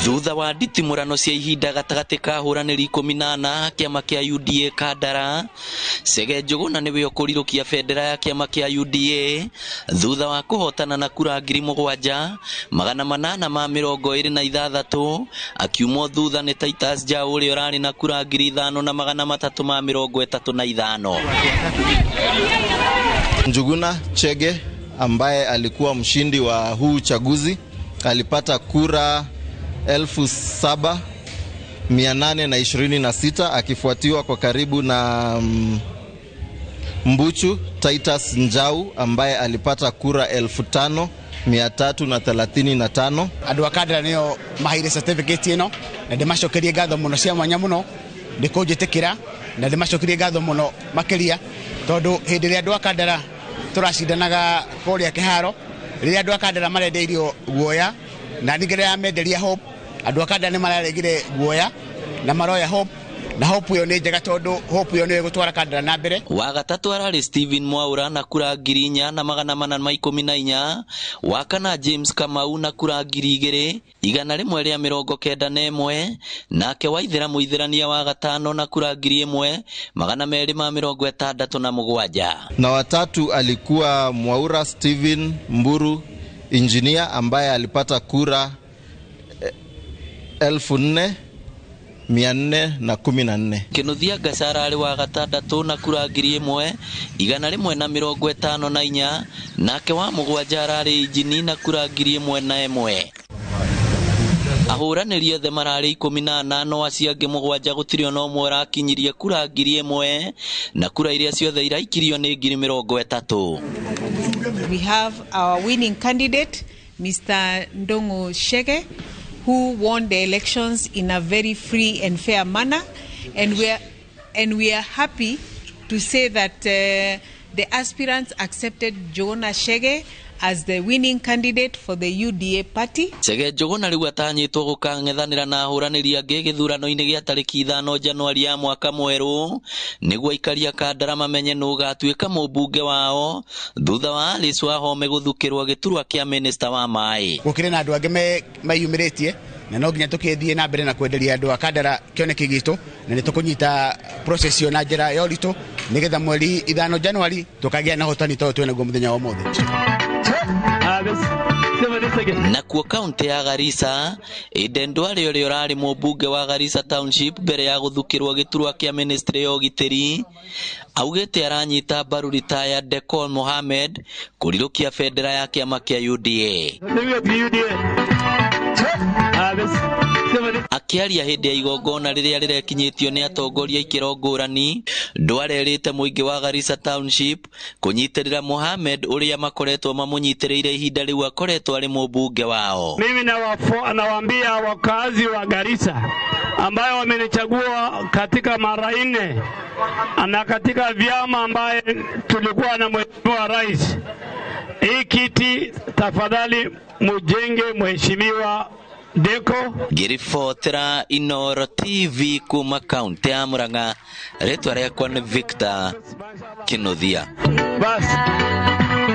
Thutha wa nditimũrano cia ihinda gatagatĩ ka ahũranĩri 14 kĩama kĩa UDA Kandara, Chege Njũgũna nĩwe ũkũrirũkia bendera ya kĩama kĩa UDA thutha wa kũhotana na kura 7826, akiumwo thutha nĩ Titus Njau ũrĩa ũrarĩ na kura 5335. Njuguna Chege ambaye alikuwa mshindi wa huu uchaguzi alipata kura 7826 akifuatiwa kwa karibu na Mbuchu Titus Njau ambaye alipata kura 5335. Andu a Kandara nio maheire certificate ino na ndimacokerie ngatho muno cia mwanya muno ni kunjitikira na ndimacokerie ngatho muno makiria tondu hindi ria andu a Kandara turacindanaga kuria kiharo riria andu a Kandara marendeirio guoya na ningĩ rĩrĩa menderia hope andu a Kandara nĩ mararegire guoya na maroya hope na hope ĩyo nĩ njega tondũ hope ĩyo nĩyo ĩgũtwara Kandara na mbere. Wa gatatũ ararĩ Stephen Mwaura na kura 4414, wa kana James Kamau na kura 2191, nake Waithera Mũithĩrania wa gatano na kura 1267. Na watatu alikuwa Mwaura Stephen Mburu engineer ambaye alipata kura 4414. Kinuthia Gacara arĩ wa gatandatũ na kura 1154, nake wa mũgwanja ararĩ Injini na kura 1001. Ahũranĩri othe mararĩ 14 no acio angĩ 7 gũtirĩ ona ũmwe ũrakinyirie kura 1000, na kura iria ciothe iraikirio nĩ 30,000. We have our winning candidate, Mr. Ndongo Chege, who won the elections in a very free and fair manner, and we are happy to say that the aspirants accepted Njuguna Chege as the winning candidate for the UDA party. Chege Njuguna rĩu atanyĩtwo gũkang'ethanĩra na ahũranĩri angĩ gĩthurano-inĩ gĩa tarĩki 5 Januari ya mwaka mwerũ nĩguo aikari a Kandara mamenye nũ ũgatuĩka mũmbunge wao thutha wa Alice Wahome gũthukĩrwo gĩturwa kĩa minista wa maĩ. Gũkĩrĩ na andũ angĩ meyumĩrĩtie na no nginya tũkĩthiĩ na mbere na kwenderia andũ a Kandara kĩoneki gitũ na nĩ tũkũnyita process ĩyo na njĩra ya ũritũ nĩgetha mweri 5 Januari tũkagĩa na ũhotani tondũ twĩ naguo mũthenya wa ũmũthĩ. Nakuo kaunti ya Garissa, Eden Duale ũrĩa ũrarĩ mũmbunge wa Garissa Township mbere ya gũthukĩrwo gĩturwa kĩa ministry ya ũgitĩri augĩte aranyita mbaru retired Decol Mohamed kũrirũkia bendera ya kĩama kĩa UDA. Akĩaria hĩndĩ ya igongona rĩrĩa rĩrekinyĩtio nĩ atongoria ikĩro ngũrani, Duale erĩte mũingĩ wa Garissa Township kũnyitĩrĩra Mohamed ũrĩa makoretwo mamũnyitĩrĩire ihinda rĩu akoretwo arĩ mũmbunge wao. Mimi nawaambia wakazi wa Garissa ambayo wamenichagua katika mara 4 na katika vyama ambaye tulikuwa na mheshimiwa rais, hii kiti tafadhali mujenge mheshimiwa Deko. Ngĩribotera Inooro TV kuma kaunti ya Murang'a, rĩtwa rĩakwa nĩ Victor Kinuthia. Bas.